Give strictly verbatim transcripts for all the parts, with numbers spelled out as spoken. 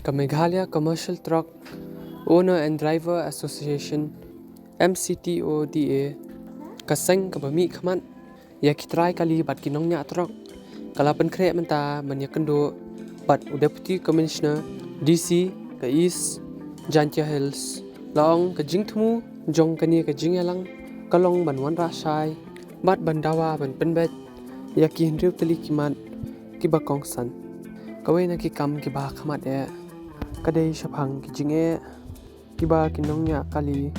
Ka Meghalaya Commercial Truck Owner and Driver Association, M C T O D A, ka seng kaba mih khmat ïa ki trai kali bad ki nongñiah truck, ka la pynkhreh mynta ban ïakynduh bad u Deputy Commissioner, D C, ka East Jaintia Hills. La ong ka jingthmu jong kane ka jingïalang ka long ban wanrah shai bad ban dawa ban pynbeit ïa ki hynriew tylli ki mat kiba kongsan. Kawei na ki kam kiba ha khmat eh ka dei shaphang ki jingeh kiba ki nongñiah kali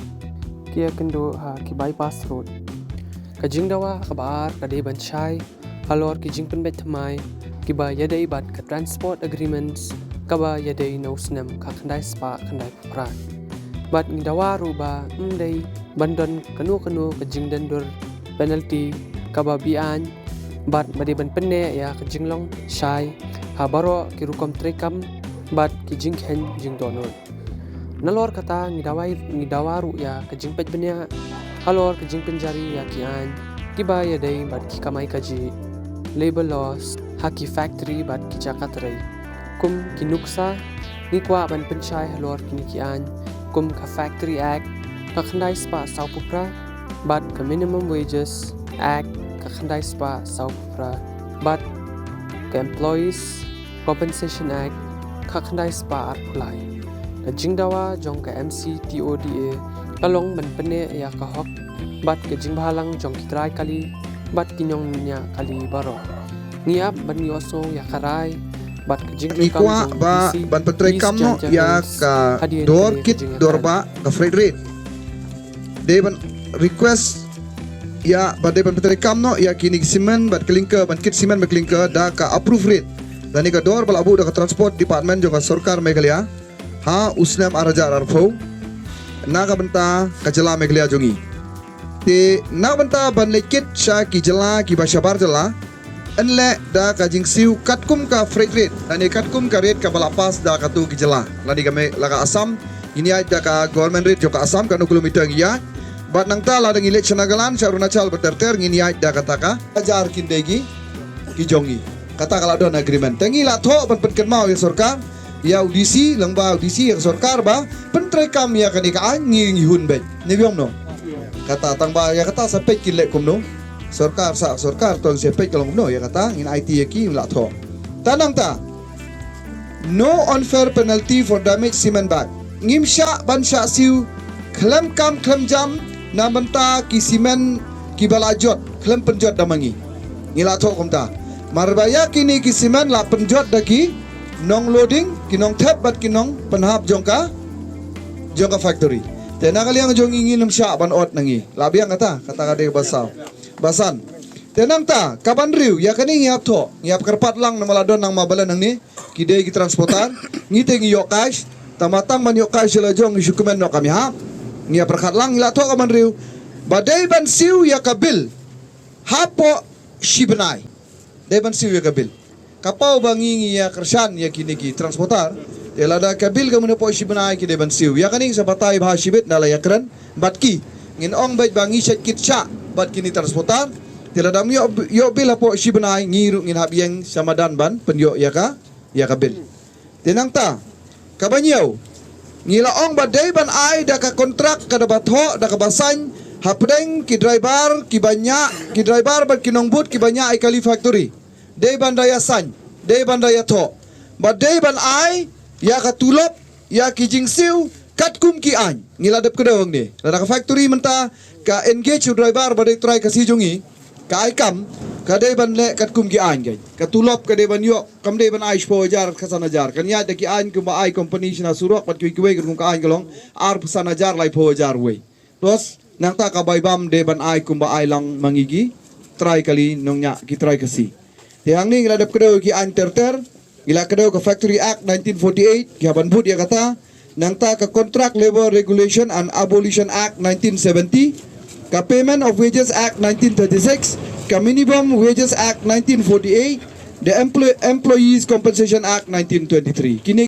ki ïakynduh ha ki bypass road. Ka jingdawa kaba ar ka dei ban shai halor ki jingpynbeit thymmai kiba ïadei bad ka Transport Agreements kaba ïadei na u snem ka khyndai spah khyndai phew phra. Bad ngi dawa ruh ba ym dei ban don kano kano ka jingdondur, penalty, kaba be-aiñ, bad ba dei ban pynneh ïa ka jinglong shai ha baroh ki rukom treikam bad ki jingkheiñ jingdohnud. Nalor kata ngi dawa, ngi dawa ruh ïa ka jingpeit bniah halor ka jingpynjari ïa ki aiñ kiba ïadei bad ki kamai kajih, labour laws, ha ki factory bad ki jaka trei. Kum ki nuksa, ngi kwah ban pynshai halor kine ki aiñ kum ka Factory Act ka khyndai spah saw phew phra bad ka Minimum Wages Act ka khyndai spah saw phew phra bad ka Employees Compensation Act ka khyndai spah arphew lai. Ka jingdawa jong ka M C T O D A ka long ban pynneh ïa ka hok bad ka jingbhalang jong ki trai kali bad ki nongñiah kali baroh. Ngi ap ban ïohsngew ïa ka rai bad ka jingkyrpad jong u D C East Jaintia Hills hadien kane ka jingïakren. Ngi kwah ba ban pyntrei kam noh ïa ka dor kit dor bah ka freight rate. Dei ban request ïa ba dei ban pyntrei kam noh ïa kine ki cement bad clinker, ban kit cement bad clinker da ka approved rate lane ka dor ba la buh da ka Transport Department jong ka Sorkar Meghalaya ha u snem ar hajar arphew na ka bynta ka jylla Meghalaya jong ngi. Te na ka bynta ban leit kit sha ki jylla kiba shabar jylla, yn leh da ka jingsiew katkum ka freight rate lane katkum ka rate kaba la pass da katto ki jylla. Lane ka Me-, la ka Assam, ngin ïaid da ka government rate jong ka Assam, katno kilometer ngi ïaid. Bad nangta lada ngi leit sha Nagaland, sha Arunachal bad ter ter, ngin ïaid da kata ka hajar, kin dei ki, ki jong ngi. Kata ka la don agreement. Te ngi la thoh ban pynkynmaw ïa sorkar, ïa u D C, lyngba u D C ïa ka sorkar ba pyntreikam ïa kane ka aiñ, ngi, ngi hun beit. Ne biang no? Kata tang ba ïa kata sa peit kin leh kumno. Sorkar sa sorkar, to sa peit ka long kumno ïa kata, ngin aiti ïa ki, la thoh. Te nangta, no unfair penalty for damaged cement bag. Ngim shah ban shah siew khlem kam khlem jam na bynta ki cement kiba la jot khlem pynjot da ma ngi. Ngi la thoh kumta. Namar ba ïa kine ki cement la pynjot da ki nong loading, ki nong thep bad ki nong pynhap jong ka, jong ka factory. Te na ka liang jong ngi, ngim shah ban ot na ngi. La biang kata, kata ka dei ba saw. Ba san. Te nangta, kaba hynriew, ïa kane ngi hap thoh, ngi hap kyrpad lang namar la don nangma balan nangne, ki dei ki transporter, ngi te ngi ïoh cash, tang ba tang ban ïoh cash la jong ngi shu kmen noh ka mihap. Ngi hap pyrkhat lang, ngi la thoh kaba hynriew ba dei ban siew ïa ka bill hapoh shi bnai. Dei ban siew ïa ka bill. Ka paw ba ngi, ngi ïa kyrshan ïa kine ki transporter. Te lada ka bill ka mut hapoh shi bnai, ki dei ban siew. Ïa kane sa batai bha shibit, nda la ïakren bad ki. Ngin ong beit ba ngi shait kit shah bad kine transporter. Te lada ym ïoh, ïoh bill hapoh shi bnai, ngi ruh ngin hap ïeng sha madan ban pynïoh ïa ka, ïa ka bill. Te nangta, kaba hynñiew, ngi la ong ba dei ban ai da ka kontrak kaba thoh, da kaba sign, hapdeng ki driver kiba ñiah, ki driver bad ki nongbud kiba ñiah ïa kali factory. Dei ban da ïa sign, dei ban da ïa thoh. Ba dei ban ai ïa ka tulop, ïa ki jingsiew katkum ki aiñ. Ngi la dep kdew hangne. Lada ka factory mynta ka engage u driver ba dei trai Khasi jong ngi, ka ai kam, ka dei ban leh katkum ki aiñ, ka, ka tulop ka dei ban ïoh, kam dei ban ai shiphew hajar ka san hajar. Kan ïaid da ki aiñ kumba ai company shina surok bad kiwei kiwei, katkum ka aiñ ka long arphew san hajar, laiphew hajar wei. Plus nangta ka bai bam dei ban ai kumba ai lang ma ngi ki trai kali nongñiah, ki trai Khasi. Te hangne ngi la dep kdew ki aiñ ter ter. Ngi la kdew ka Factory Act nineteen forty-eight, ki hap ban bud ïa kata. Nangta ka Contract Labour Regulation and Abolition Act nineteen seventy, ka Payment of Wages Act nineteen thirty-six, ka Minimum Wages Act nineteen forty-eight, the Employ-, Employees Compensation Act nineteen twenty-three. Kine